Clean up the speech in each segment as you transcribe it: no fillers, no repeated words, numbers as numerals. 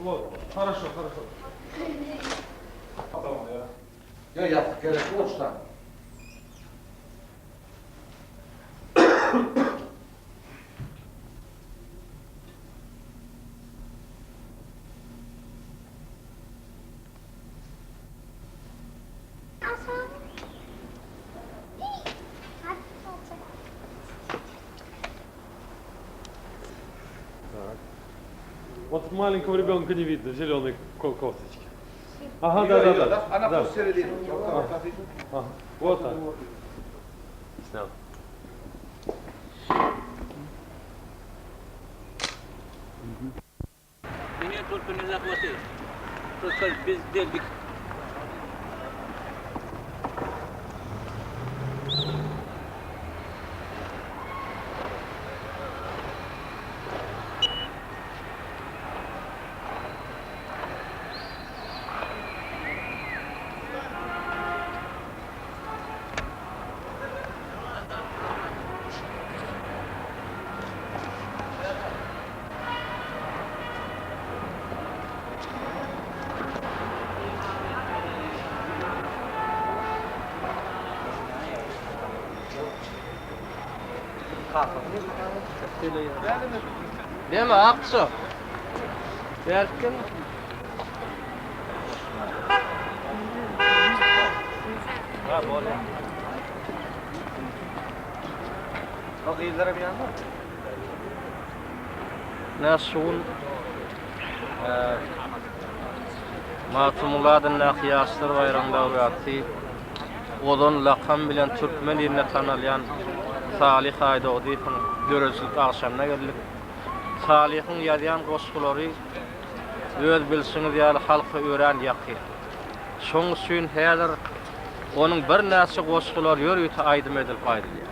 Вот, хорошо, хорошо. Ýok, ýassyk gerek ýok ştan. Так. Вот маленького ребенка не видно, в зеленой кофточке. Ага, да, да, да. Ana Да. pos seredin. Ага. Вот так. Снял. Меня только не захватили. Просто бездельник. Näme akça? Berkin. Ha, bolýar. O gyzlara bir ýanda. Näme şu gün Magtymguly adyndaky Ýaşlar baýragynyň laureaty, Ozan lakamy bilen türkmen ilinde tanalýan Salyh Aýdogdyýewiň döredijilik agşamyna geldik. Salyhyň ýazýan goşgulary öz bilşiňiz ýaly halka örän ýakyn. Şoň üçin häzir onuň birnäçe goşgulary ýörite aýdym edilip aýdylýar.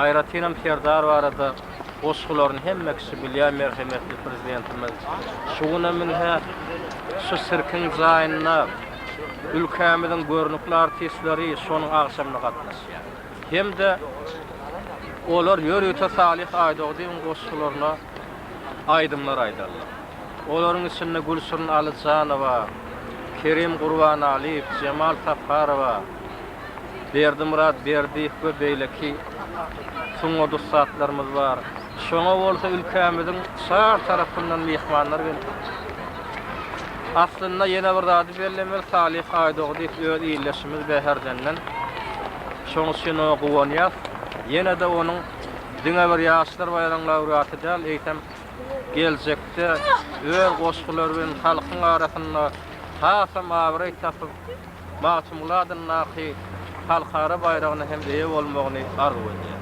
Aýratynam Serdar barada goşgularyny hemme kişi bilýär merhemetli Prezidentimiz. Şu günem ynha şu sirkiň jaýynda ülkämiziň görnükli artistleri şonuň agşamyna gatnaşýar. Hem-de olar ýörite Salyh Aýdogdyýewiň goşgularyna aýdymlar aýdarlar. Olaryň içinde Gülşirin Alyjanowa, Kerim Gurbanalyýew, Jemal Saparowa, Berdimyrat Berdiýew we beýleki sungat ussatlarymyz bar. Şoňa bolsa ülkämiziň çar tarapyndan myhmanlar geldi. Aslynda ýene bir zady bellemeli, Salyh Aýdogdyýew öz ildeşimiz Bäherdenden. Şonuň üçin oňa guwanýas. Ýene-de onuň diňe bir Ýaşlar baýragynyň laureaty däl, eýsem, geljekde öz goşgulary bilen halkyň arasynda hasam abraý tapyp, Magtymguly adyndaky halkara baýragyna hem eýe bolmagyny arzuw edýär.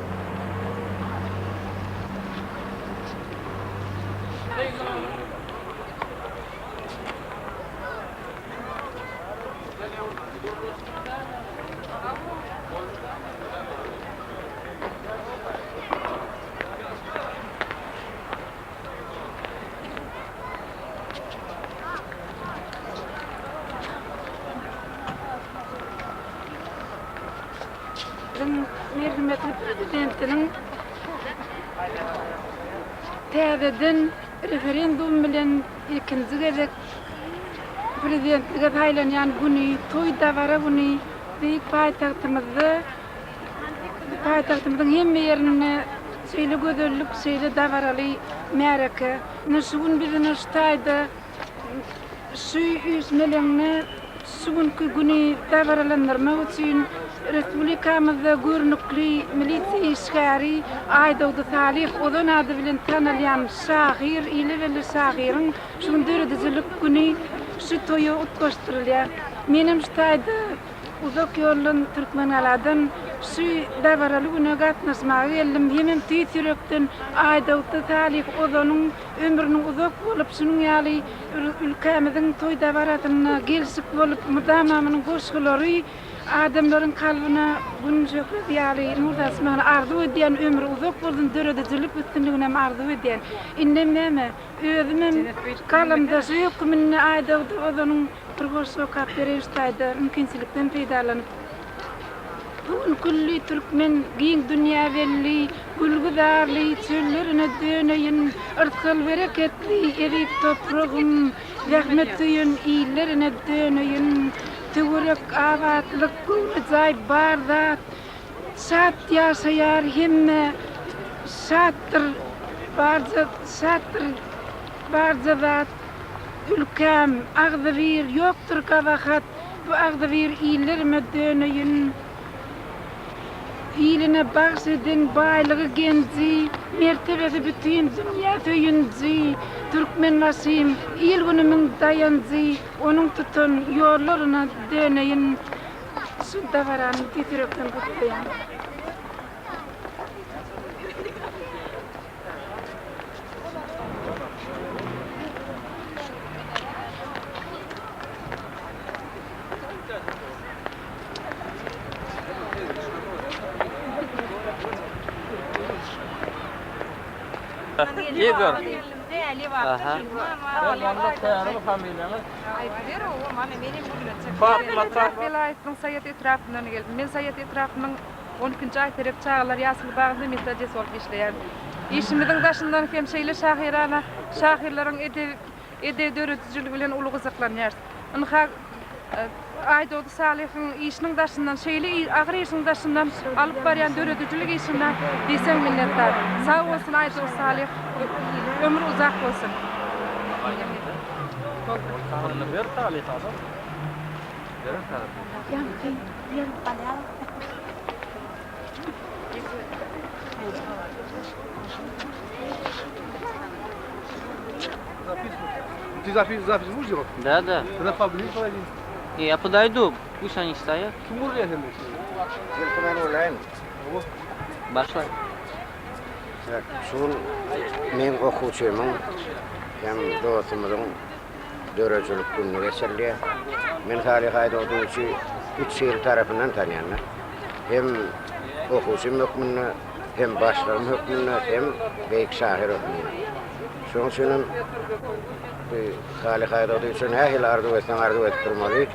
Biziň merhemetli prezidentiniň täzeden referendum bilen ilkinji gezek prezidentlige saýlanýan güni, toý dabara güni beýik paýtagtymyzda Paýtagtymyzyň hemme ýerinde şeýle gözellik, şeýle dabaraly märeke. Ine şu gün biz ine şu taýda şu üýşmeleňde şu günki güni dabaralandyrmak üçin respublikamyzda görnükli milisiýa işgäri Aýdogdy Salyh Ozan ady bilen tanalýan şahyr, ile belli şahyryň şu gün döredijilik güni şu toýa utgaşdyrylýar. Menem şu taýda Uzak ýoldan Türkmengaladan şu dabaraly güne gatnaşmaga geldim. Hemem tüýs ýürekden Aýdogdy Salyh Ozanyň ömrüniň uzak bolup, şunuň ýaly ülkämiziň toý dabarasynda gelşik bolup, mydama munuň goşgulary adamlaryň kalbyna Gün şöhlesi ýaly nur saçmagyny arzuw edýän, ömri uzak bolsun, döredijilik üstünliginem arzuw edýän. Indem näme, özümem galamdaşy höküminde Aýdogdy Ozanyň Bir goşgy okap bereýin şu taýda mümkinçilikden peýdalanyp. Bu gün külli türkmen giň dünýä belli, Gülgüzarly çöllerine döneýin, Yrsgal-bereketli eziz topragym, Zähmet söýen illerine döneýin. Töwerek abatlyk, göwnejaý bar zat, Şat ýaşaýar hemme, şatdyr barja, Şatdyr barja zat. Ülkäm, agzybir, ýokdur gabahat, Bu agzybir illerime döneýin. Iline bagş eden baýlygy genji, Mertebesi bütin dünýä söýünji. Türkmenbaşym, il-günümiň daýanjy, Onuň tutan ýollaryna döneýin. Şu dabarany tüýs ýürekden gutlaýan. Igor. Aha. Fatma Welaýatynyň Saýat etrapyndan geldim. Men Saýat etrapynyň On ikinji Aýterek çagalar ýaşyl bagynda metodist bolup işleýän. Işimiziň daşyndan hem şeýle şahyrana şahyrlaryň edebi edebi döredijiligi bilen uly gyzyklanýarys. Ynha, Aýdogdy Salyhyň işiniň daşyndan, şeýle agyr işiň daşyndan alyp barýan döredijilik işine diýseň minnetdar. Sag bolsun Aýdogdy Salyh, ömri uzak bolsun. Ты запись, запись будешь делать? Да, да. Тогда поближе подойди. Не, я подойду, пусть они стоят. Kimur ya hem Tilkimen öleýin. Başla. Şul meň okuwçymyň hem dostumyzyň döredijilik gününi geçirilýär. Men Salyh Aýdogdyýewiçi üç hili tarapyndan tanýan. Hem okuwçym hökmünde, hem başlygym hökmünde, hem beýik şahyr hökmünde. Şonuň üçin hem bu Salyh Aýdogdyýewiçe nähili arzuw etseň arzuw edip durmaly.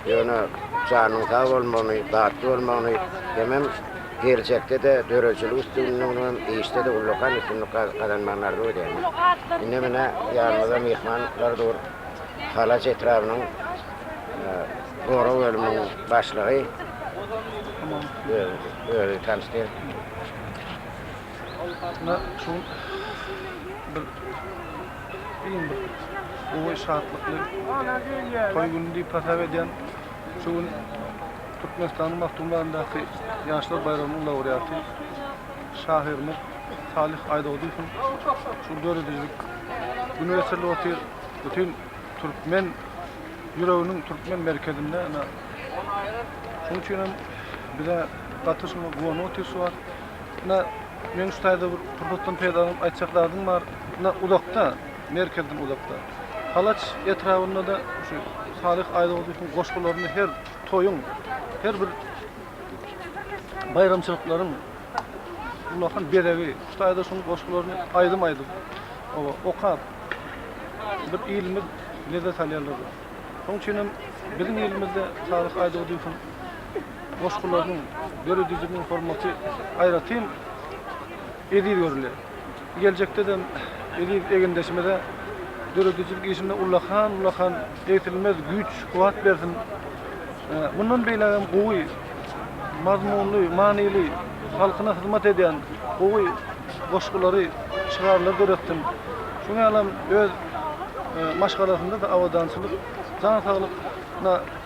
Ýöne janynyň sag bolmagyny, bagtly bolmagyny hemem Geljekde-de döredijilik üstünligini hem işde-de ullakan üstünlik gazanmagyny arzuw edýän. Indi mine ýanymyzda myhmanlar dur. Halaç etrabynyň gorag bölüminiň başlygy özi tanyşdyr. Ine şu gün bir iň bir gowy şatlykly toý güni diýip hasap edýän. Şu gün Türkmenistanyň Magtymgulandaky Ýaşlar baýragynyň laureaty, şahyrymyz Salyh Aýdogdyýewiň şu döredijilik güni geçirilip otyr. Bütin türkmen ýüreginiň türkmen merkezinde ine şonuň üçin hem bize gaty şuňa guwanyp otyrys şu wagt. Ine meň şu taýda bir pursatdan peýdalanyp aýtjak zadym bar. Ine uzakda, merkezden uzakda Halaç etrabynda-da şu Salyh Aýdogdyýewiň goşgularyny her toýuň, her bir baýramçylyklaryň ullakan bezegi. Şu taýda şuň goşgularyny aýdym aýdyp, oba, okap, bir ilimiz lezzet alýarlar. Şonuň üçin hem biziň ilimizde Salyh Aýdogdyýewiň goşgularynyň, döredijiliginiň hormaty aýratyn eziz görülýär. Geljekde-de eziz egindeşimize döredijilik işinde ullakan-ullakan egsilmez güýç-kuwwat bersin. Mundan beýlägem gowy, mazmunly, manyly, halkyna hyzmat edýän gowy goşgulary, şygarlary döretsin. Şunuň ýalam öz maşgalasynda-da abadançylyk, jan saglyk,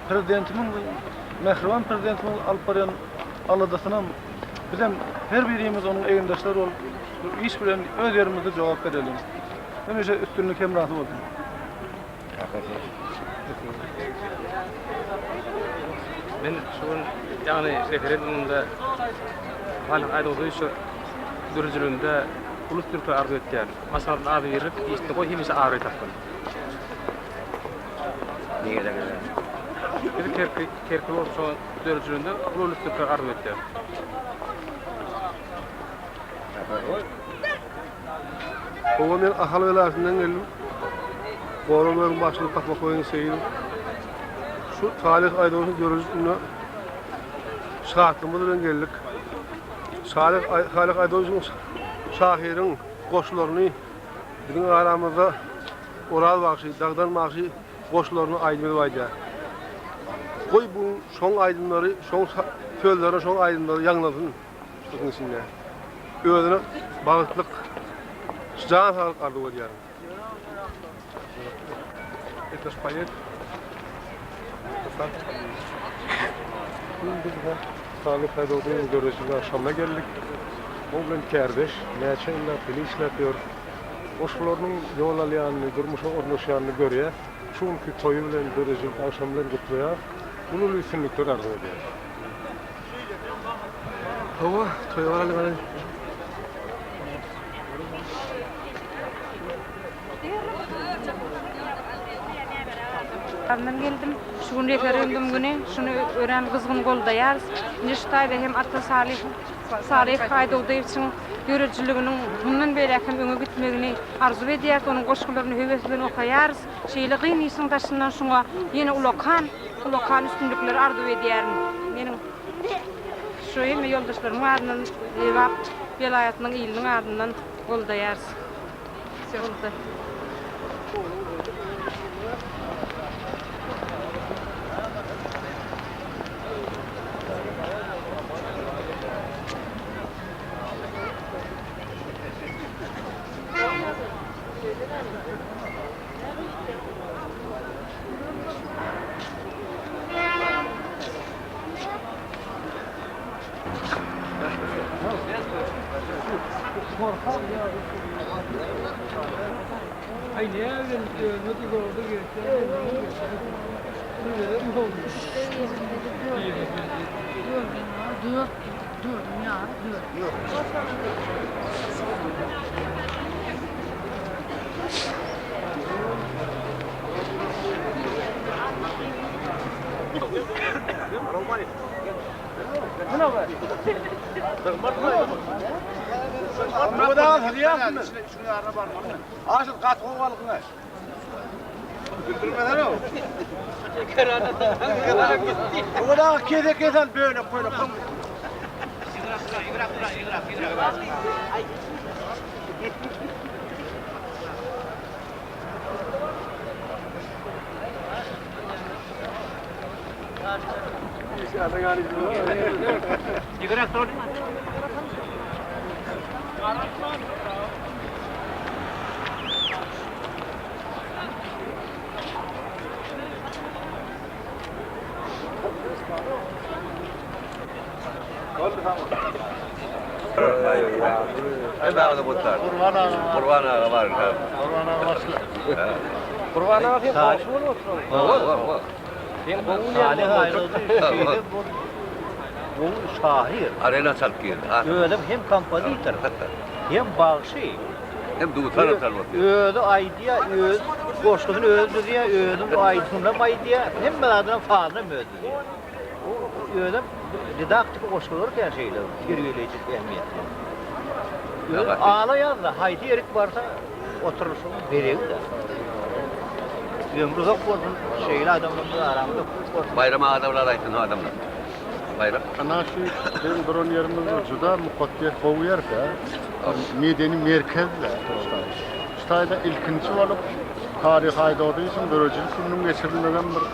Prezidentimiziň, mähriban Prezidentimiziň alyp barýan aladasynam Bizem her birimiz onuň egindeşleri bolup, bu iş bilen öz ýerimizde jogap bereliň. Hemişe üstünlik hemrasy bolsun! Men şu gün, ýagny referendumda Salyh Aýdogdyýewiçe döredijiliginde uly üstünlikler arzuw etýärin. Maşgalasyna agzybirlik, işinde goý hemişe abraý tapsyn. Nireden gelýäň? Biz Kerki, Kerki bolup şo döredijiliginde uly üstünlikler arzuw etýäris. Hawa men Ahal welaýatyndan geldim. Gorag bölümiň başlygy Patmakoýyn Seýidow. Şu Salyh Aýdogdynyň döredijiliginde. şatlygymyz bilen geldik. Salyh Salyh Aýdogdyýewiň şahyryň goşgularyny biziň aramyzda Oraz bagşy, Dagdan bagşy goşgularyny aýdym edip aýdýar. Goý bu şoň aýdymlary, şoň sözleri, şoň aýdymlary ýaňlansyn şunuň içinde. Özüne bagtlyk, jan saglyk arzuw edýärin. Это ж поэт. Biz de Salih Aýdogdynyň döredijilik agşamyna geldik. Oň bilen kärdeş, näçe ýyllap bile işläp ýörüs. Goşgularynyň ýol alýanyny, durmuşa ornaşýanyny görýäs. Şu günki toýy bilen, döredijilik agşamy bilen gutlaýarys. Uly-uly üstünlikler arzuw edýäris. Hawa, toýa baraly baraly. Etrabyndan geldim. Şu gün referendum güni, şuny örän gyzgyn goldaýarys. Indi şu taýda hem Ata Salyh Salyh Aýdogdyýewiçiň döredijiliginiň mundan beýläk hem öňe gitmegini arzuw edýäris, onuň goşgularyny höwes bilen okaýarys. Şeýle gyn işiň daşyndan şuňa ýene ulakan, ulakan üstünlikleri arzuw edýärin. Meniň şu hemme ýoldaşlarymyň adyndan, Lebap welaýatynyň iliniň adyndan goldaýarys. Boldy. Gowy şahyr. Arena çalyp girdi. Özem hem kompozitor, hem bagşy. Hem dutar çalyp otyr. Özi aýdýar, öz goşgusyny özi düzýär, özüniň aýdymynam aýdýar, hemme zadynam sazynam özi düzýär. Özem didaktik goşgular kän şeýle terbiýeleýji ähmiýetli. Özi ala ýazdy, haýsy ýerik barsa oturylyşygyň bezegi-de. Ömri uzak bolsun, şeýle adamlarymyz aramyzda köp bolsun. Baýram aga-da bir aýtsyn adamlar. Baýram. Ana şu biziň duran ýerimiz bir juda mukaddes gowy ýer-dä. Medeni merkez-dä şu taýda. Ilkinji bolup Taryh Aýdogdyýewiň döredijilik gününiň geçirilmegem bir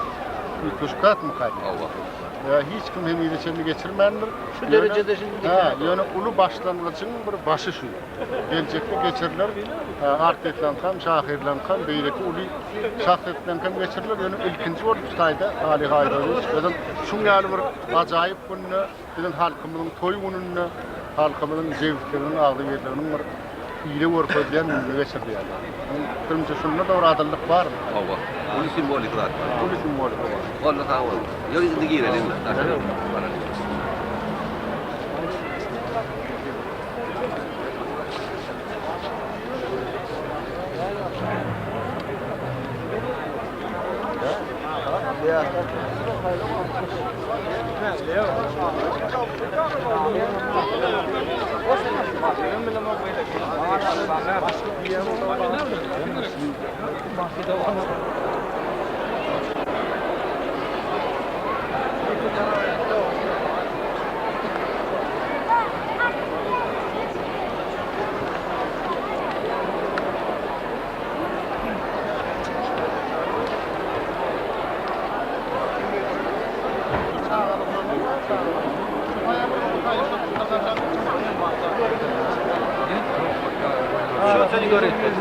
üýtgeşik zatmyka diýýän. Hawa. Ýa hiç kim henize çenli geçirmändir. Şu derejede şimdi Hä, ýöne uly başlangyjyň bir başy şu. Geljekde geçiriler, artistleňkam, şahyrlaňkam, beýleki uly şahsyýetleňkam geçiriler. Ýöne ilkinji bolup şu taýda Salyh Aýdogdyýewiç özem şuň ýaly bir ajaýyp günde biziň halkymyzyň toý gününde halkymyzyň jebisliginiň, agzybirliginiň bir hile görkezýän gününe geçirilýär. Meniň pikirimçe şunda-da bir adyllyk barmy? Hawa. Uly simwolik zat bar. Uly simwolik bar. Boldy sag boluň. Ýok indi gireliň.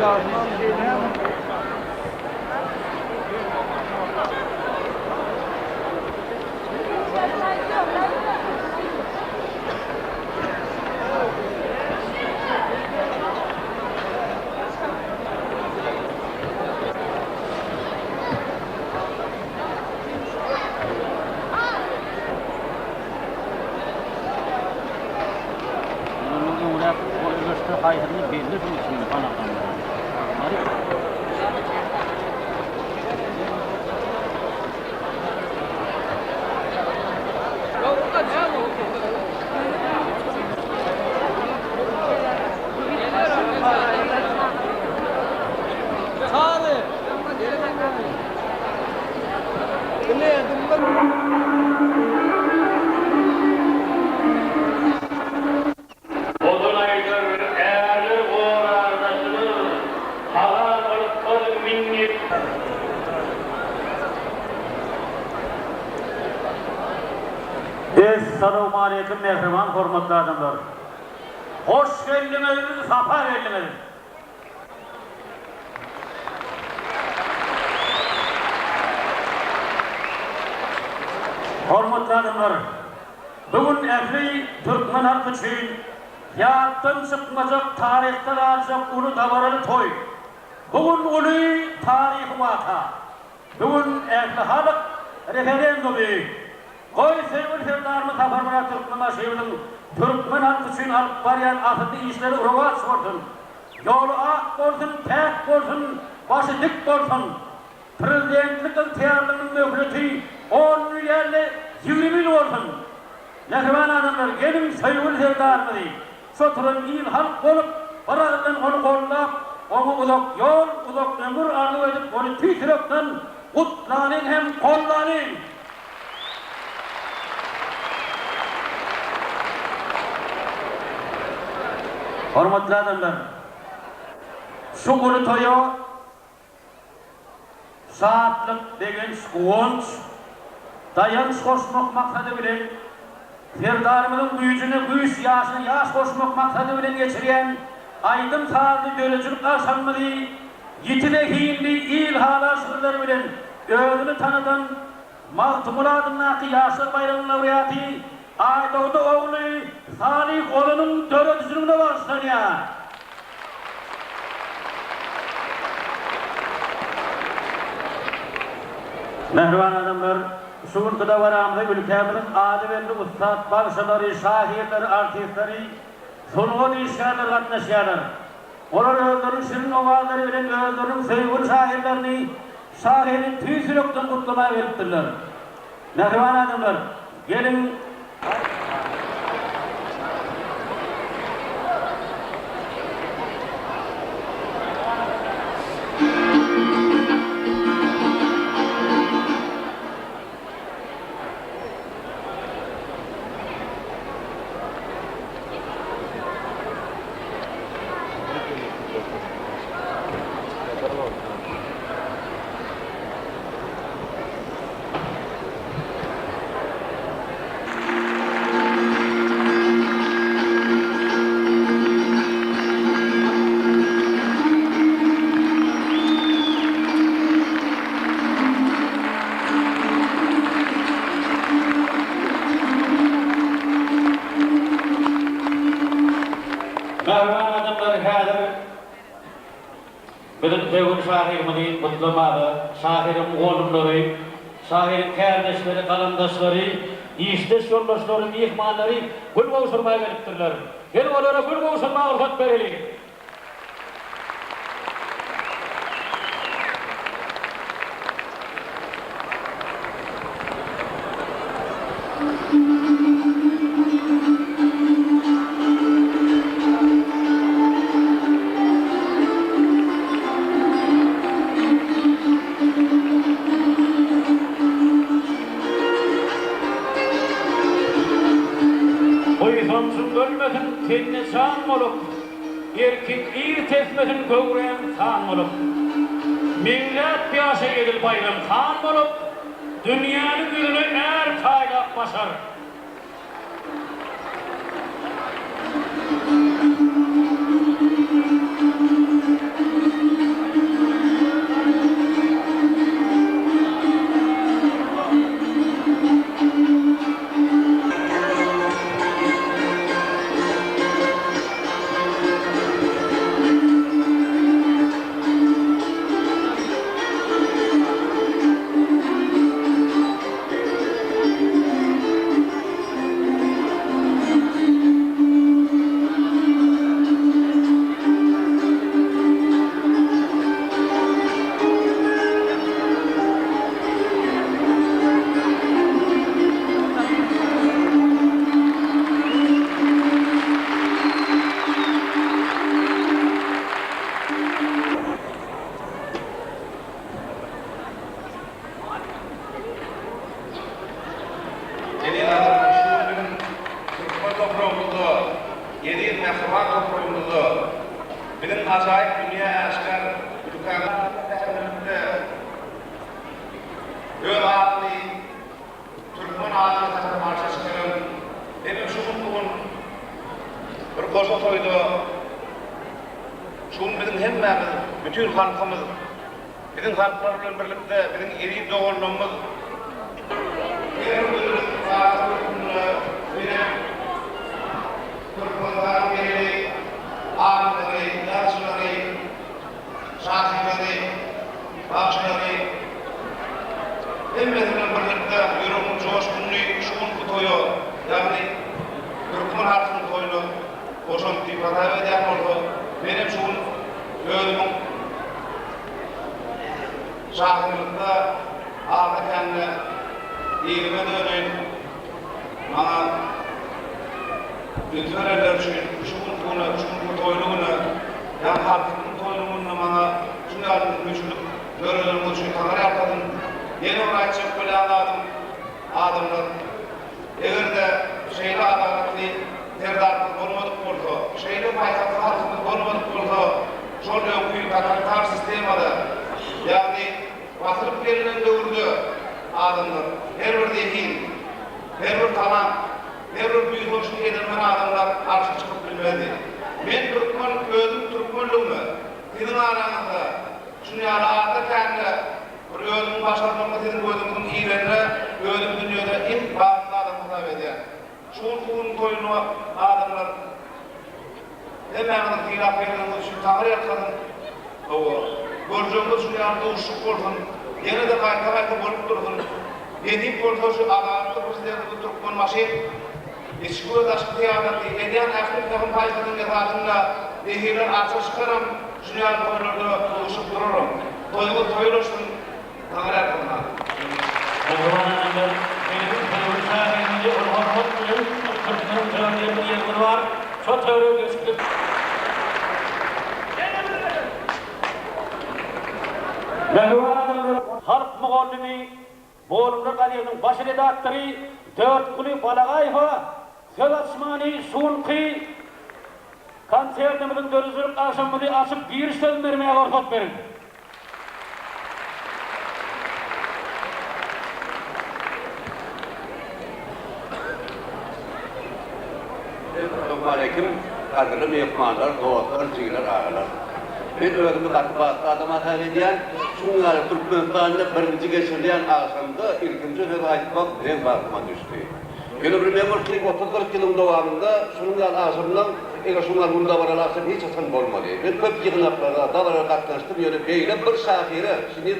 Mundan öňräk ol öleşse haýsyny belli şuň içinde panaklanlar. Ozan aýdar, Ärler gorar daşyny, Halal yrysgal minnet. Essalawmaleýkim mähriban hormatly adamlar. Hoş geldiňiz, sapa geldiňiz. Hormatly adamlar, bu gün ähli türkmen halky üçin ýatdan çykmajak, taryhda galjak uly dabaraly toý. Bu gün uly taryhy waka. Bu gün ählihalk referendumy. Goý, söýgüli Serdarymyz Saparmyrat Türkmenbaşyymyzyň türkmen halky üçin alyp barýan asylly işleri rowaç bolsun! Ýoly ak bolsun, päk bolsun, başy dik bolsun! Prezidentlik ygtyýarlygynyň möhleti on ýyl däl-de, 20 ýyl bolsun! Mähriban adamlar, geliň, söýgüli Serdarymyzy şu oturan il-halk bolup, bir agyzdan ony goldap, oňa uzak ýol, uzak ömür arzuw edip, ony tüýs ýürekden gutlalyň hem goldalyň! Hormatly adamlar! Şu uly toýa şatlyk, begenç, guwanç, daýanç goşmak maksady bilen, Serdarymyzyň güýjüne güýç, ýaşyna ýaş goşmak maksady bilen geçirýän aýdym-sazly döredijilik agşamymyzy ýiti zehinli, il halar şygyrlary bilen özüni tanadan Magtymguly adyndaky Ýaşlar baýragynyň laureaty Aýdogdy ogly Salyh Ozanyň döredijiligine bagyşlanýar. Mähriban adamlar, şu günki dabaramyza ülkämiziň ady belli ussat bagşylary, şahyrlary, artistleri, sungat işgärleri gatnaşýarlar. Olar özleriniň şirin owazlary bilen özleriniň söýgüli şahyrlaryny Şahyry tüýs ýürekden gutlamaga gelipdirler. Mähriban adamlar, geliň! Mähriban adamlar häzir biziň söýgüli şahyrymyzy gutlamaga şahyryň mugallymlary, şahyryň kärdeşleri, galamdaşlary, işdeş ýoldaşlary, myhmanlary gül gowşurmaga gelipdirler. Geliň olara gül gowşurmaga rugsat bereliň. Buýsanjyň ölmesin tende jan bolup, Erkiň ir tesmesin göwräň san bolup. Meňläp ýaşa edil Baýram han bolup, Dünýäniň ýüzüne är paýlap başar. ajaýyp dünýä äşgär ülkämizde öz adyny türkmen adyny satyp arşa çykaran hemem şu günki gün bir goşa toýda şu gün biziň hemmämiz bütin halkymyz Biziň halklar bilen birlikde biziň eziz doganlarymyz her birimiz adam hökmünde menem Türkmenistanyň belli alymlary, ýazyjylary, şahyrlary, bagşylary hemmesi bilen birlikde ýüregimiň joşgunyny şu günki toýa, ýagny türkmen halkynyň toýuna goşant diýip hasap edýän bolsa, menem şu gün özümiň Şahyrlykda azda-kände yzyma döneýin, maňa üns berenleri üçin şu günki güne, şu günki toýly güne, ýagny halkymyň toýly gününe maňa şu ýaly mümkinçilik döredeniňiz üçin Taňryýalkasyn. Ýene bir aýtjak bolýan zadym, adamlar, Eger-de şeýle adalatly Serdarymyz bolmadyk bolsa, şeýle paýhasly halkymyz bolmadyk bolsa, şol öňki totalitar sistemada, ýagny basylyp gelnen döwürde adamlar, her bir zehin, her bir talant, her bir buýsançly edermen adamlar arşa çykyp bilmezdi. Men türkmen, özüm türkmenligime, siziň araňyzda şuny ýaly azda-kände Bir özümiň başarnygyma siziň gözüňiziň irenine özümi dünýede iň bagtly adam hasap edýän. Şu günki günüň toýuna adamlar hemmäňiziň sylap geleniňiz üçin Taňry ýalkasyn. Hawa, görjegiňiz şu ýaly duşuşyk bolsun. Ýene-de gaýta-gaýta bolup dursun. Nesip bolsa şu adalatly Prezidentimiz Türkmenbaşy içki we daşky syýasaty, edýän ähli pähim-paýhasynyň esasynda zehinler arşa çykaram, şuny ýaly toýlarda duşup duraram. Toýuňyz toý ulaşsyn, Taňry ýalkasyn. Mähriban adamlar, meniň söýgüli şahyrymyzy uly hormat bilen türkmen töwri diýen bir ýerimiz bar. Şo töwre geçip. Mähriban adamlar, halk mugallymy Mugallymlar gazetiniň baş redaktory Dörtguly Balagaýewe söz açmany şu günki konsertimiziň döredijilik agşamymyzy açyp giriş sözüni bermäge rugsat beriň. Essalawmaleýkim, gadyrly myhmanlar, dostlar, jigiler, agalar. Men özümi gaty bagtly adam hasap edýän. Şunuň ýaly Türkmenistanda birinji geçirilýän agşamda ilkinji sözi aýtmak meň bagtyma düşdi. Ýöne bir men bir 40, 30-40 ýylyň dowamynda şunuň ýaly agşamlaň, eger şunuň ýaly uly dabaraly agşam hiç haçan bolmady. Men köp ýygnaklara, dabaralara gatnaşdym, ýöne beýle bir şahyra şindi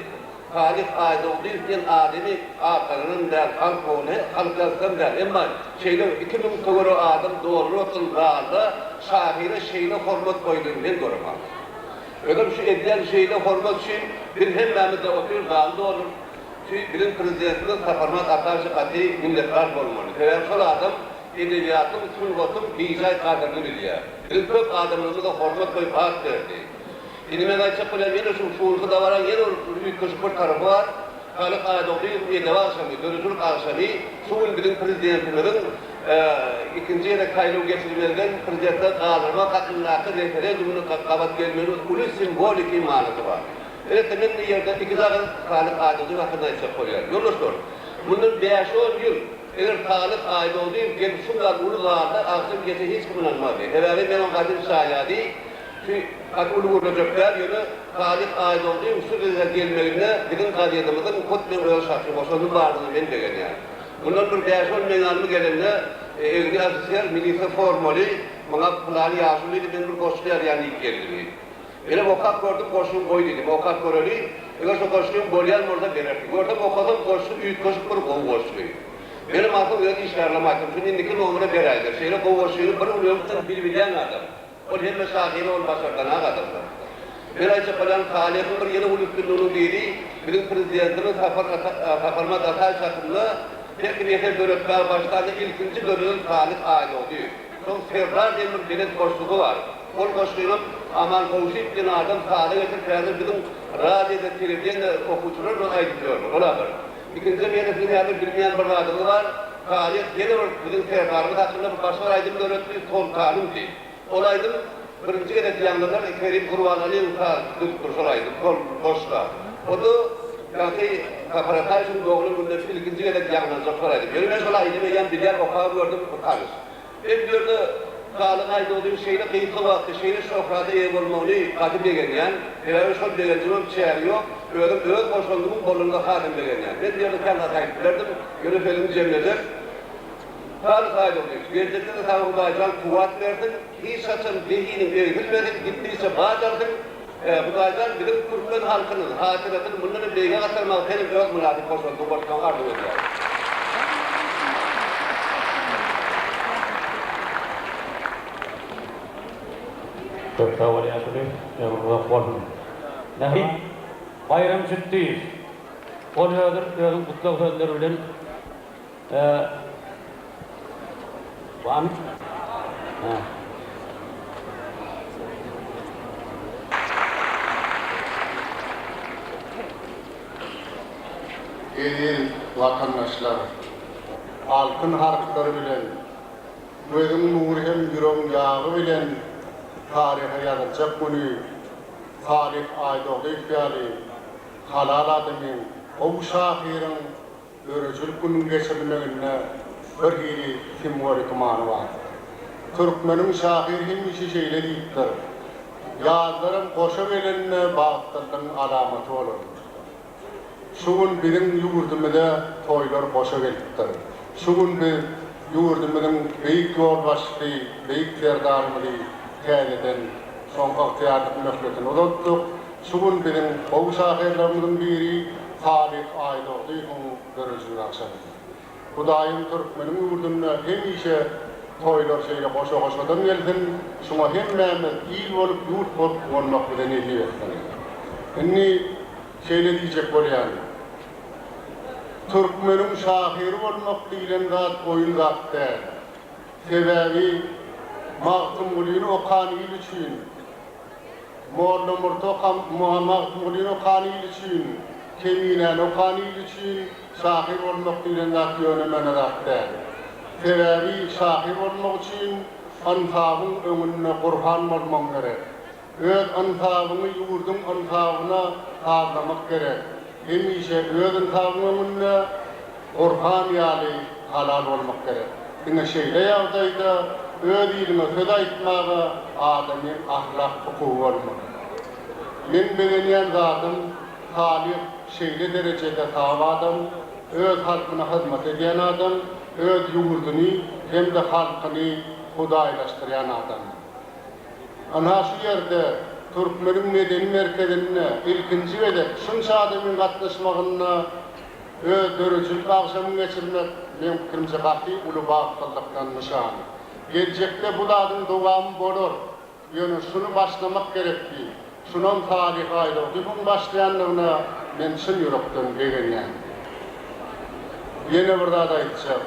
Salyh Aýdogdyýew diýen adamy atlananam däl, halk ogly, halk ýazysam däl. Emma şeýle 2000 töweregi adam dolup oturan zalda şahyra şeýle hormat goýulanyny men göremok. Özem şu edilýän şeýle hormat üçin biz hemmämiz-de otyr zaly dolup, şu biziň Prezidentimiz Saparmyrat Ataýewiçe gaty minnetdar bolmaly. Sebäbi şol adam edebiýatyň, sungatyň bijaý gadyryny bilýär. Biziň köp adamlarymyza hormat goýup at berdi. Indi men aýtjak bolýan ýene şu şu günki dabaraň ýene bir üýtgeşik bir tarapy bar. Salyh Aýdogdyýewiň edebi agşamy, döredijilik agşamy şu gün biziň Prezidentimiziň ikinji gezek saýlaw geçirmezden Prezidentlige galdyrmak hakyndaky referendumyna gabat gelmeginiň uly simwoliki manysy bar. Elbetde men bu ýerde iki agyz Salyh Aýdogdyýew hakynda aýtjak bolýan. Ýoldaşlar, mundan bäş-on ýyl eger Salyh Aýdogdyýew gelip şu ýaly uly zalda agşam gelse hiç kim ynanmazdy. Sebäbi men oň gadym şaýady. Şu gaty uly gürlejek däl, ýöne Salyh Aýdogdyýewiň şu gezek gelmeginde biziň gazetimiziň hut meň öz şahsy goşandym bardygyna men begenýän. Mundan bir bäş-on meňalmy gelende egni ofiser, milisiýa formaly maňa pylany ýaşuly diýdi, men bir goşgy ýazýan diýip geldi. Menem okap gördüm, goşgyňy goý diýdim, okap göreli, eger şo goşgyň bolýan bolsa berersiň. Görsem okasam goşgy üýtgeşik bir gowy goşgy. Menem asyl öz işgärlerime aýtdym, şuny indiki nomere beräýder, şeýle gowy goşgyny bir gün öňünden bilbilýän adam. Ol hemme şahyra ol başardanak adamlar. Men aýtjak bolýanym Salyhyň bir ýene uly üstünliginiň biri biziň prezidentimiz Sapar Saparmyrat Ataýewiç hakynda her kim eser döretmäge başlanda ilkinji döreden Salyh Aýdogdy. Soň Serdar diýen bir belent goşgusy bar. Ol goşgynam Aman Gowşyýew diýen adam saza getirip häzir biziň radioda telewideniýede okuwçylar bilen aýdyp ýörler. Ol-a bir. Ikinjiden ýene siziň häzir bilmeýän bir zadyňyz bar. Taryh ýene bir biziň serdarymyz hakynda bir başga bir aýdym döretdi, Soltanym diýip. Ol aýdym. birinji gezek ýaňlanan Kerim Gurbanalyýewiň saz düzüpdir şol aýdym, şol goşga. O-da ýaňky Sapar Ataýewiň doglan gününe ilkinji gezek ýaňlanjak şol aýdym. Ýöne men şol aýdymy eýýäm bilýän, okap gördüm, tanyş. Men bu ýerde Salyh Aýdogdynyň şeýle gysga wagtda şeýle şöhrata eýe bolmagyny gaty begenýän. Sebäbi şol begenjimem çägi ýok. Özüm öz goşandymyň bolanyna hasam begenýän. Men bu ýerde kän zat aýdyp bilerdim, ýöne sözümi jemlejek. Salyh Aýdogdy, geljekde-de saňa Hudaýjan kuwwat bersin, hiç haçan zehiniň egsilmesin, gitdigiçe bat alsyn. Hudaýjan biziň türkmen halkynyň hatyrasyny mundan hem beýige gatarmagy senem öz mynasyp goşandyňy goşmagyňy arzuw edýärin. Köp sag bol ýaşuly, ömrüň uzak bolsun. Mähri Baýram Jütdiýew. Ol özür özüň gutlag sözleri bilen Barmy? Hä. Eziz watandaşlar! Altyn harplar bilen, gözüň nury hem ýüregiň ýagy bilen taryha ýazyljak güni Salyh Aýdogdyýew ýaly halal adamyň, gowy şahyryň Döredijilik gününiň geçirilmeginde bir hili simwoliki many bar. Türkmeniň şahyry hemişe şeýle diýipdir, Ýazlaram goşa gelende bagtlylygyň alamaty bolar. Şu gün biziň ýurdumyza toýlar goşa gelipdir. Şu gün biz ýurdumyzyň beýik ýolbaşçysy, beýik Serdarymyzy täzeden soňky ygtyýarlyk möhletini uzaltdyk. Şu gün biziň gowy şahyrlarymyzyň biri Salyh Aýdogdyýewiň döredijilik agşamy. Hudaýym türkmeniň ýurdunda hemişe toýlar şeýle goşa-goşadan gelsin, şuňa hemmämiz il bolup, ýurt bolup guwanmak bize nesip etsin. Indi şeýle diýjek bolýan, Türkmeniň şahyry bolmak diýlen zat oýun zat däl. Sebäbi Magtymgulyny okan il üçin Molla Murty okan, Magtymgulyny okan il üçin, Keminäni okan il üçin şahyr bolmak diýlen zat ýöne-möne zat däl. Sebäbi şahyr bolmak üçin ynsabyň öňünde Gurhan bolmagyň gerek. Öz ynsabyňy ýurduň ynsabyna sazlamak gerek. Hemişe öz ynsabyň öňünde Gurhan ýaly halal bolmak gerek. Diňe şeýle ýagdaýda öz iliňe söz aýtmaga adamyň ahlak hukugy bolmaly. Meň begenýän zadym Salyh şeýle derejede sap adam, öz halkyna hyzmat edýän adam, öz ýurduny hem-de halkyny hudaýlaşdyrýan adam. Ynha şu ýerde, Türkmeniň medeni merkezinde ilkinji gezek şunça adamyň gatnaşmagynda öz döredijilik agşamyňy geçirmek, meň pikirimçe, gaty uly bagtlylykdan nyşan. Geljekde bu zadyň dowamy bolar. Ýöne şuny başlamak gerekdi. Şunam Salyh Aýdogdyýewiň başlaýandygyna men çyn ýürekden begenýän. Ýene bir zat aýtjak.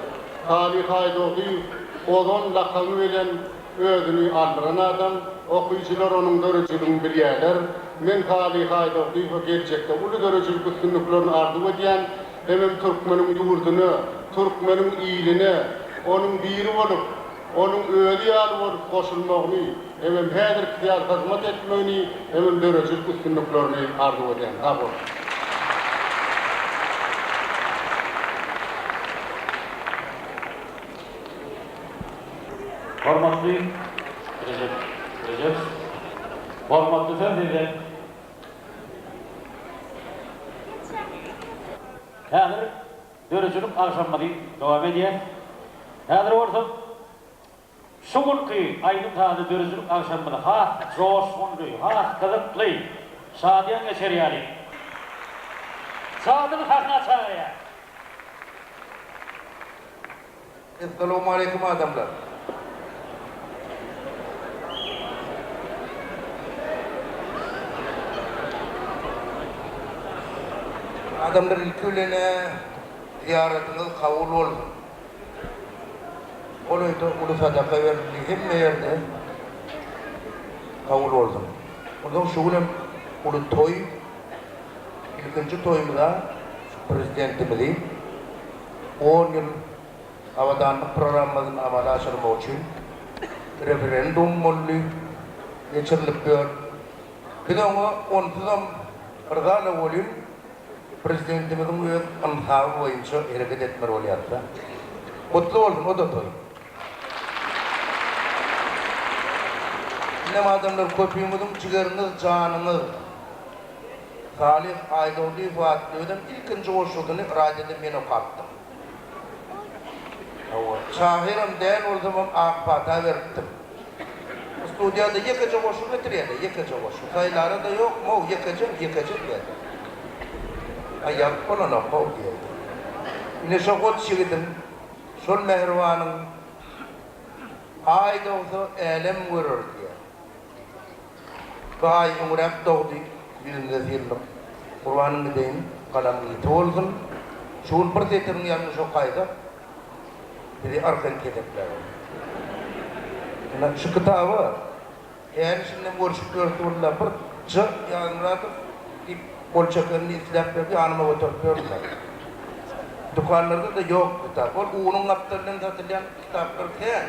Salyh Aýdogdyýew Ozon lakamy bilen özüni aldyran adam, okyjylar onuň döredijiligini bilýärler. Men Salyh Aýdogdyýewe geljekde uly döredijilik üstünliklerini arzuw edýän, hemem türkmeniň ýurduna, türkmeniň iline onuň biri bolup, onuň özi ýaly bolup goşulmagyny, hemem häzirkisi ýaly hyzmat etmegini, hemem döredijilik üstünliklerini arzuw edýän. Sag boluň! Hormatly Rejep Rejepow, hormatly söz sizde. Häzir döredijilik agşamymyzy dowam edýäs. Häzir bolsa şu günki aýdym-sazly döredijilik agşamymyzy has joşgunly, has gyzykly, şadyýan geçer ýaly, Jadyny sahna çagyrýas. Essalawmaleýkum adamlar. Adamlar ilki bilen-ä zyýaratyňyz kabul bolsun. Golaýda uly sadaka berildi hemme ýerde kabul bolsun. Onsoň şu günem uly toý ilkinji toýumyza prezidentimizi on ýyl abadanlyk programmasyny amala aşyrmak üçin referendum boldy. geçirilip ýör. Biz oňa onsuzam yrzala welin, Prezidentimiziň öz ynsaby boýunça hereket etmeli bolýarys-da. Gutly bolsun o-da toý. Indem adamlar köpüňiziň jigeriňiz, janyňyz Salyh Aýdogdyýew atly özem ilkinji goşgusyny radioda men okapdym. Hawa, şahyram däl bolsamam ak pata beripdim. Studiýada ýekeje goşgy getirýärler, ýekeje goşgy. Saýlara-da ýok, mow, ýekeje, ýekeje diýýärler. Aý, ýazyp bolanok-how diýýärler. Ine, şo goç ýigidiň, şol mähribanyň Aý dogsa, älem görer diýýär. Bu aý öňräk dogdy, ýüzümize syrylyp. Gurbanyň gideýin, galamyň ýiti bolsun. Şu gün bir setiriň ýalňyş okaýsak, bizi arkaýyn keseklär ol. Ynha, şu kitaba häli-şindem görşüp ýörüs walla, bir J. Ýazmyradow diýip gol çekenini isläp berdi, ýanyma göterip ýördüm. Dükanlarda-da ýok kitap. Ol unuň gapdalyndan satylýan Kitaplar kän.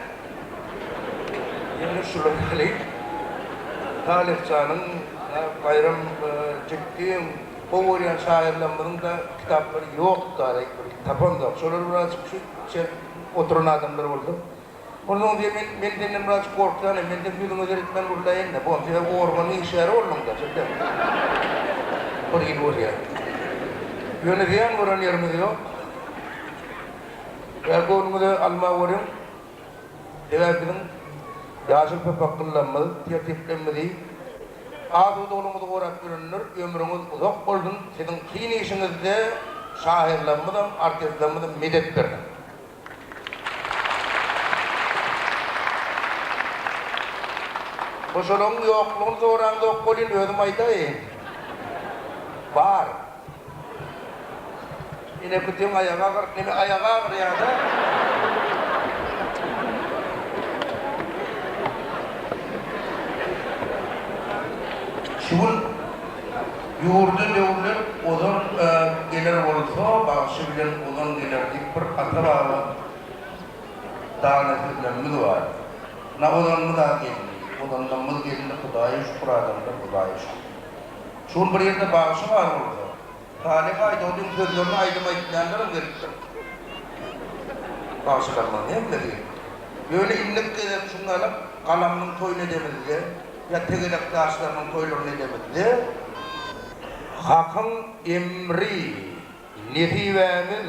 Ýöne şular ýaly Salyhjanyň, Baýram Jüpbiň, gowy görýän şahyrlarymyzyň-da kitaplary ýok dara, tapamzok. Şolar birazjyk şu içerki oturan adamlar bolsa. Onsoň diýýär, men, men senden birazjyk gorkýan hem, men seň ýüzüňe seretmän gürläýin-dä. Bu sebäbi organyň işgäri bolduň-da, şeýdem. Bir hili bolýar. Ýöne zyýan gören ýerimiz ýok. Ýa göwnüňize alma görüň. Sebäbi biziň ýaşyl pöpek-gyllamyz, tertiplerimizi, asudalygyňyzy gorap ýörenler ömrüňiz uzak bolsun, siziň kyn işiňizde şahyrlarymyzam, artistlerimizem medet bersin. Goşalagyň ýoklugyny soraňzok welin özüm aýdaýyn. Bar. Ene kütüň aýagy agyr, neme aýagy agyrýada. Şu gün ýurda döwlet ozan geler bolsa, bagşy bilen ozan geler diýip bir ata-baba dana sözlemimiz bar. Na ozanymyz-a geldi, ozanlarymyz geldi, Hudaýa şükür adamlar, Hudaýa şükür. Şu gün bir ýerde bagşy bar bolsa, Salyh Aýdogdyň sözlerine aýdym aýtmaýanlaram gelipdir. Bagşylarymyzyň hemmesi. Ýöne indiki gezek şuňňalak galamynyň toýuny edemizde ýa tegelek daşlarynyň toýlaryny edemizde, Hakyň emri, nesibämiz,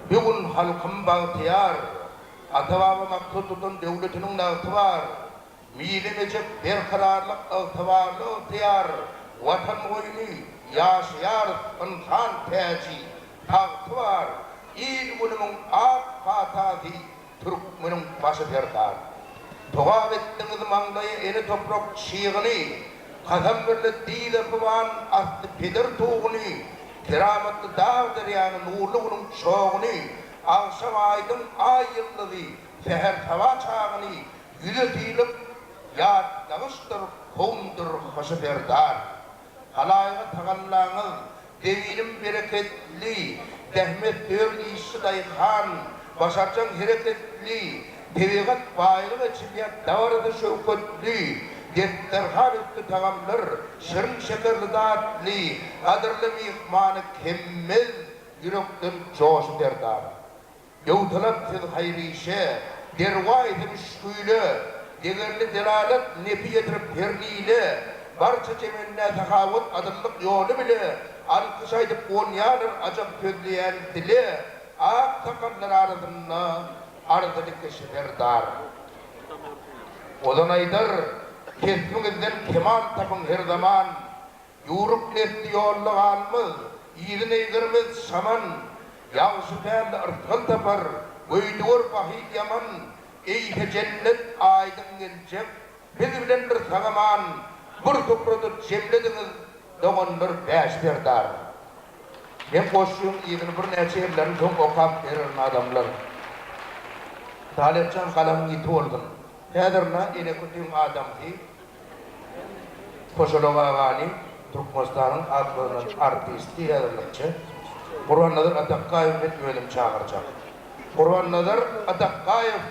bu gün halkym bagtyýar, ata-baba maksat tutan döwletiniň nagty bar, Mizemejek berkararlyk ygtybarly ygtyýar, Watan goýny, ýaşaýarys ynsan täji, tagty bar, Il-günümiň ak patasy, türkmeniň başy serdar. Togap etdiňiz maňlaýa ene toprak çygyny, Kasam birle dyza pyban asly peder tuguny, Keramatly dag-derýany, nurly günüň çoguny, Agşam aýdyň aý-ýyldyzy, säher-saba çagyny, Ýüze sylyp, ýatlagyşdyr, kowumdyr Hyşy serdar. Halaýyga tagallaňyz, zebinim bereketli, Zähmetsöýer işçi daýhan, başarjaň hereketli, Tebigat baýlyk eçilýär dabarasy şöwketli, Desterhan üsti tagamlar, şirin-şekerli datly, Gadyrly myhmany kemmez ýürekden joşy serdar. Döwtalap siz haýyr işe, derwaýysy müşgüle, Degerli delalat nepi ýetirip her nile, Barça çemende sahawat adyllyk ýoly bile, Alkyş aýdyp gonýarlar ajap sözleýän dile, Ak sakallar arasynda arzyly kişi serdar. Ozan aýdar, Kesbiňizden kemal tapyň her zaman, Ýüwrük nesli ýolda galmaz, Yzyn eýgermez şaman. Ýagşy pälli yrsgal tapar, Göýdüger bahyl ýaman. Eýse jennet aýdyň geljek, Biz bilendir sag-aman. Bir suprada jemlediňiz, Doganlar Bäş serdar. Men goşgyň yzyny birnäçe ýerlerini soň okap bererin adamlar. Talypjan galamyň ýiti bolsun. Häzir na Enekütüň adamsy Poşalak agany Türkmenistanyň at gazanan artisti häzirlikçe Gurbannazar Atakgaýewi men özüm çagyrjak. Gurbannazar Atakgaýew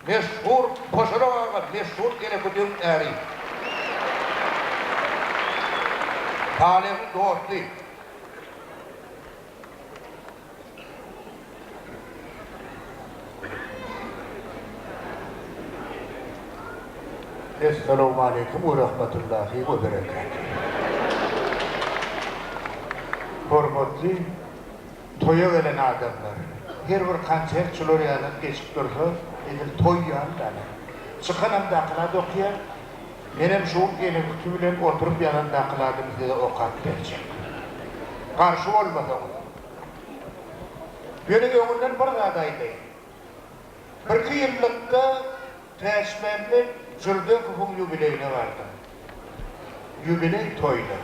meşhur Poşalak aga meşhur Enekütüň äri. Salyhyň dosty. Essalawmaleýkum we rahmatullahi we berekatuh. Hormatly toýa gelen adamlar. Her bir konsert şular ýaly geçip dursa edil toý ýaly däl. Çykanam dakyla dokýar. Menem şu gün ene-küti bilen oturyp ýazan dakyladymy size okap berjek. Garşy bolmasaňyz. Ýöne öňünden bir zat aýdaýyn. Birki ýyllykda Täçmämmet Jürdekowyň ýubileýine bardym. Ýubileý toýuna.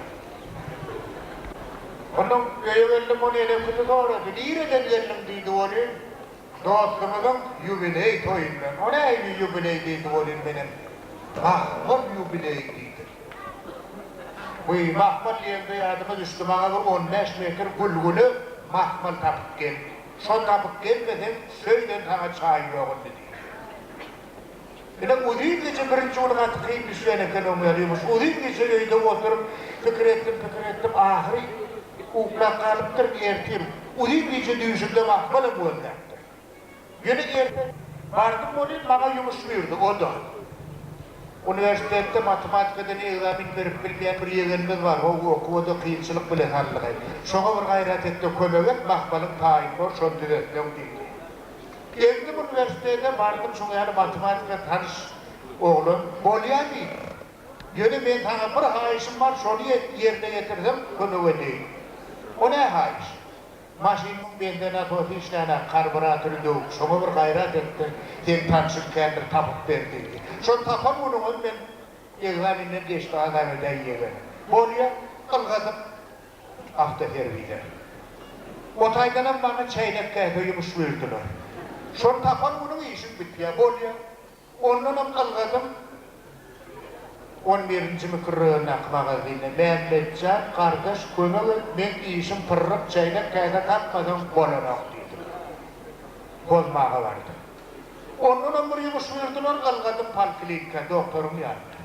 Onnoň öýe geldim, ony ene-küti sorady. Nireden geldiň diýdi welin, Dostumyzyň ýubileý toýundan. O nähili ýubileý diýdi welin menem Mahmal ýubileýi diýdim. Wiý, mahmal diýemde ýadyma düşdi, maňa bir on bäş metr gülgüne mahmal tapyp gel. Şony tapyp gelmeseň, şöýden saňa çaý ýok indi diýdi. Ine, uzyn gije birinji güni gaty kyn düşýän eken oň ýaly ýumuş. Uzyn gije öýde oturyp, pikir etdim, pikir etdim, ahyry uklap galypdyryn, ertir uzyn gije düýşümde mahmalam gözläpdir. Ýöne erte bardym welin, maňa ýumuş buýurdy, o-da. Uniwersitetde matematikadan ekzamen berip bilmeýän bir ýegenimiz bar, ho okuwa-da kynçylyk bilen aldygy. Şoňa bir gaýrat et-de kömek et, mahmalyň taýyn bor, şony düzetseň diýdi. Geldim uniwersitete, bardym şoň ýaly matematika tanyş oglan, bolýa diýdi. Ýöne men saňa bir haýyşym bar, şony ýerine ýetirseň kömek edeýin. O nä haýyş? Maşynymyň benzin nasosy işlänok, karburatory döwük, şoňa bir gaýrat et-de, seň tanşyň kändir, tapyp ber diýdi. Şony tapan günüňem men ekzamenden geçdi azap edäý ýegen. Bolýa, ylgadyp awtoserwise. O taýdanam maňa çäýnek-käse ýumuş buýurdylar. Şony tapan günüň işiň bitýä. Bolýa. Ondanam ylgadym on birinji mikroraýondaky magazyna. Mämmetjan, gardaş, kömek et, meň işim pyrryk, çäýnek-käse tapmasaň bolanok diýdim. Bozmaga bardym. Ondanam bir ýumuş buýurdylar, ylgadym polklinika, doktoryň ýanyna.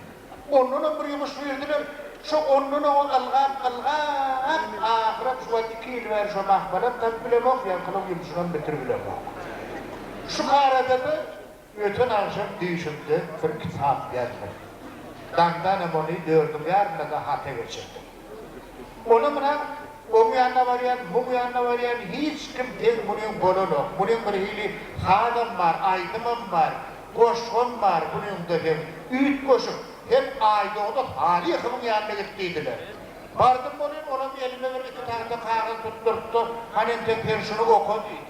Ondanam bir ýumuş berdiler. Şo ondan oňa ylgap, ylgap, ahyram şu wagt iki ýyl bäri şo mahmalam tapyp bilemok, ýaňkynyň ýumşunam bitirip bilemok. Şu arada-da öten agşam düýşümde bir kitap ýazdym. Daňdanam ony dördüň ýarynda-da hata geçirdim. Ony muna oň ýanyna barýan, muň ýanyna barýan, hiç kim deň munyň bolanok. Munyň bir hili sazam bar, aýdymam bar, goşgam bar, munyňda hem üýtgeşik. Sen Aýdogdy Salyhowyň ýanyna git diýdiler. Bardym welin, olam elime bir iki tagta kagyz tutdurtdy, Hany entek sen şuny oka diýdi.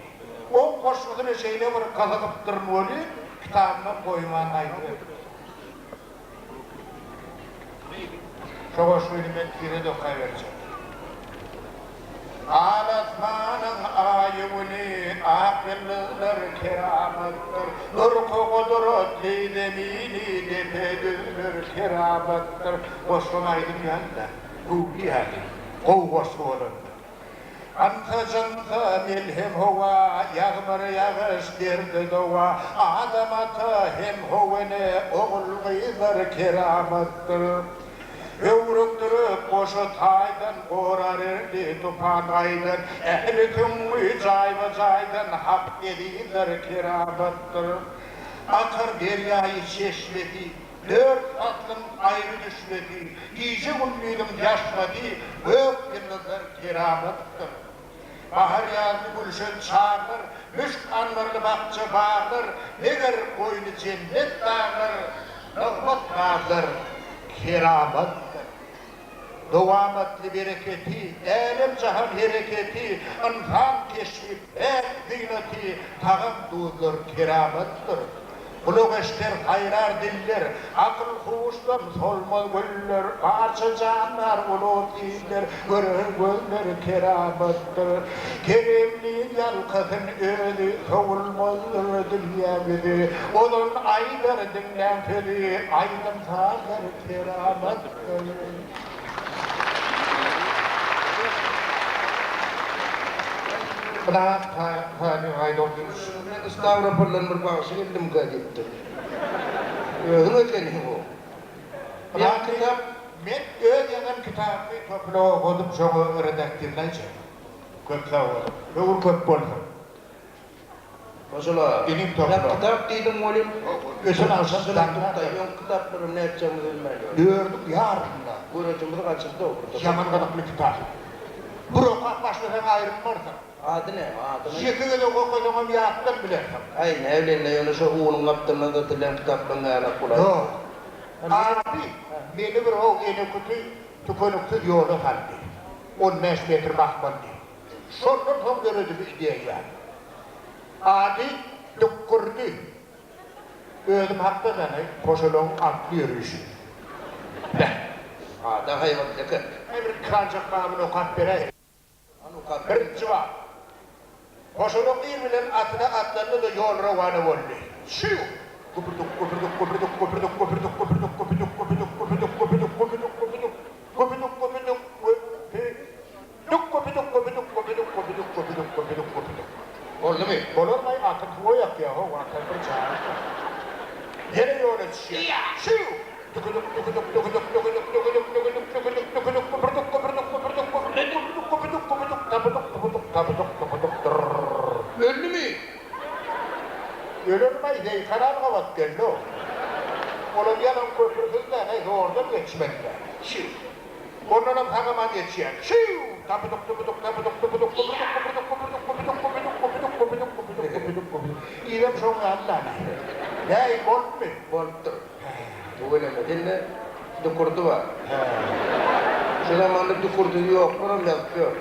Oň goşgusyna şeýle bir gyzygypdyryn welin, kitabymam goýman aýdyberdim. Şo goşgyny men size-de okaberjek. Al asmanyň aýy-güni, ak ýyldyzlar keramatdyr. Durky gudratly zemini, depe-düzler keramatdyr. Goşgyň aýdym ýaly-da, göwni ýaly. Gowy goşgy bolanda. Ynsa-jynsa melhem howa, Ýagmyr ýagyş derde dowa, Adam ata hem How ene, Ogul-gyzlar keramatdyr. Höwrükdirip goşa taýdan, Gorar erdi tupan gaýdan, Ähli süňňi jaýba-jaýdan, Hak ezizler keramatdyr. Akar derýaýy çeşmesi, Dört paslyň aýry düşmesi, Gije-gündiziň ýaşmasy, Gök ýyldyzlar keramatdyr. Bahar-ýazly gülşen çaglar, Müşk-anbarly bakja-baglar, Meger goýny jennet daglar, Nygmat-nazlar keramatdyr. Dowamatly bereketi, Älem-jahan hereketi, Ynsan keşbi, päk zynaty, Tagam-duzlar keramatdyr. Gulak eşder saýrar diller, Akyl-huşdan solmaz güller, Barça jandar ulag iller, Görer gözler keramatdyr. Keremli ýalkasyn özi, Sowulmazdyr dünýä ýüzi. Ozan aýdar diňläň sözi, Aýdym-sazlar keramatdyr. Stawropoldan bir bagşy geldimkä diýipdir. Özüň ekeniň o. Men öz ýazan. kitabymy Topulaga okadyp şoňa redaktirläýjek. Köp sag boluň. Höwür köp bolsun. Goşula. Inim Ýa Topulak. kitap diýdiň welin Öten agşam daňdan Öňki kitaplaram nätjegimizi bilmän ýörüs. Dördüň ýarysynda. Görejimizi gaçyrdy-ow bir topar. Ýaman gyzykly kitap. Bir okap başlasaň aýrylmarsyň. Ady näme, adyny? Ýeke gezek okasaňam ýatdan bilersiň. Aý, näbileýin-le, ýöne şo unuň gapdalyndan satylýan kitaplaryň ýalak bolaýsa. Ýok. Ady, meni bir ho enekuty tükeniksiz ýola saldy. On bäş metr mahmaldy. Şondan soň döredi bu ideýa. Ady Dükgürdi. Özüm hakda däne, Poşalagyň atly ýörişi. Beh! Ada haýbatly eken. Bir iki sanjak babyny okap beräý. Birinji bap. Poşalak ir bilen atyna atlandy-da ýol rowana boldy. Şiu! Güpürdük, güpürdük, güpürdük, güpürdük, güpürdük, güpürdük, güpüdük, güpüdük, güpüdük, güpüdük, güpüdük, güpüdük, güpüdük, güpüdük, güpü, dük, güpüdük, güpüdük, güpüdük, güpüdük, güpüdük, güpüdük, güpüdük. Boldumy? Bolarmaý, atym suwa ýakýa-how, atam bir çaga. Ýene ýola düşýär. Şiu! Düküdük, düküdük, düküdük, düküdük, düküdük, düküdük, düküdük, düküdük, güpürdük, güpürdük, güpürdük, güpürdük, güpüdük, güpüdük, güpüdük, tapydyk, tupuduk, tapydyk, tupuduk, dyrr. Öldümi? Ölermaý, zeýkenar gabat geldi-ow. Olam ýalan köprüsiz däl-äý, zordan geçmeli-dä. Şiu. Ondanam sag-aman geçýän. Şiu! Tapydyk, tupuduk, tapydyk, tupuduk, güpürdük, güpürdük, güpürdük, güpüdük, güpüdük, güpüdük, güpüdük, güpüdük, güpüdük, güpüdük. Yzam şoň ýaly-da-la. Näý, bolupmy? Bolupdyr. Tüweleme, sende dukurdy bar. Şu zamanda dukurdysy ýoklaram ýazyp ýör.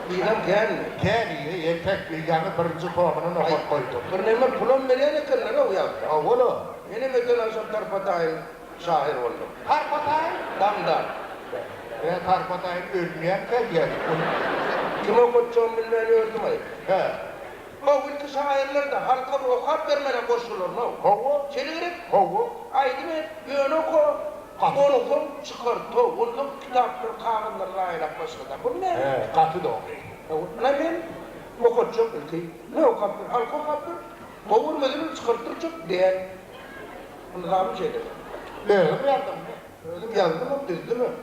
Yzam känmi? Kän yzy, entek ýaňy birinji tomuna nokat goýdum. Birneme pulam berýän ekenler-ow ýazsa. Hawa-la. Menem öten agşam tarpa-taýyn şahyr boldum. Tarpa-taýyn? Daňdan. Ä, tarpa-taýyn ölmeýänkä diýýädik. Kime okatjagymy bilmän ýördüm-aý. Hä. O ilki şaýyrlar-da halka bir okap bermeli goşgularyny-ow. Hawa. Şeýle gerek? Hawa. Aýdym et, ýöne oka. Onsoň çykart-ow. Onsoň kitaplary, kagyzlary zaýalap başlady. Bu näme? Hä, gaty dogry. Hawa. Ynha men okatjak ilki. Ne okap ber? Halka okap ber. Gowy görmeseler çykartdyrjak däl. Nyzamy şeýle. Özüň ýazdyňmy? Özüm ýazdymam, düzdümem.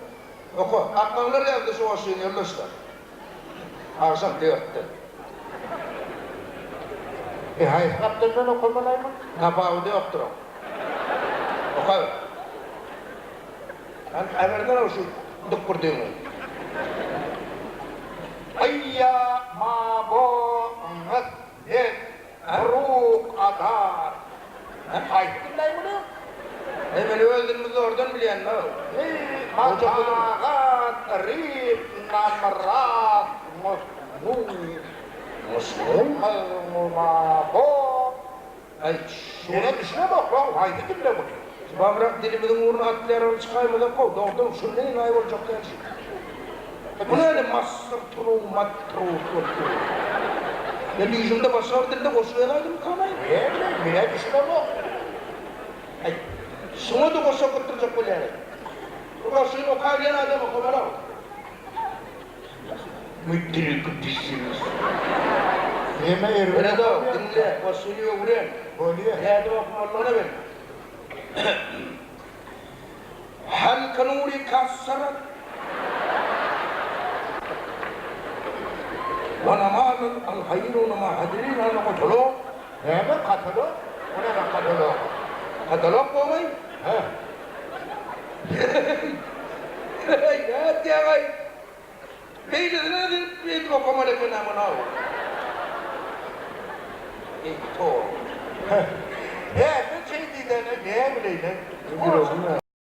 Oka. Akmaňlar ýazdy şu goşgyny ýoldaşlar. Agşam dörtde. E haýsy gapdaldan okamalaý muny? Tapawudy ýokdur oň. Okaber. Hany äberden-ow şu dukgurdyňy. Aýýa ma bo ňyt et Ruk adar. Haýsy dilläý muny? Eý men öz dilimi zordan bilýän-ow. Eý matagat rip namrat musnu. Musnu? Mabo. Aý Şuna düşünemok-ow haýsy dille muny? Bamrak dilimiziň ugruna atly-ýaragly çykaýmazak gowy, dogrudanam şunda enaýy boljak däl şu. Bu näle massyr tru mat tru bolup dur. Men düýşümde başga bir dilde goşgy ýazaýdymykam-aý? Näme, men-ä düşünemok. Aý, şuňa-da goşgy okatdyrjak bolýar-aý. Bu goşgyny okabilýän adam okamaly-ow. Müdrik düşüňiz. Näme erbet Beredow, diňle, goşgyny öwren. Bolýa. Nädip okamalydygyny bil. Halka nury kassarat. Wa namalul al haýru nama hadirin al katalog. Näme katalog? O näme katalog? Katalog bolmaý? Hä. Heý, nätýäňaý? Beýlesine edip beýdip okamaly eken-ä muny-ow. Eý, toba. Hä, sen şeý diýsene, näbileýin-ä. Ýüregim.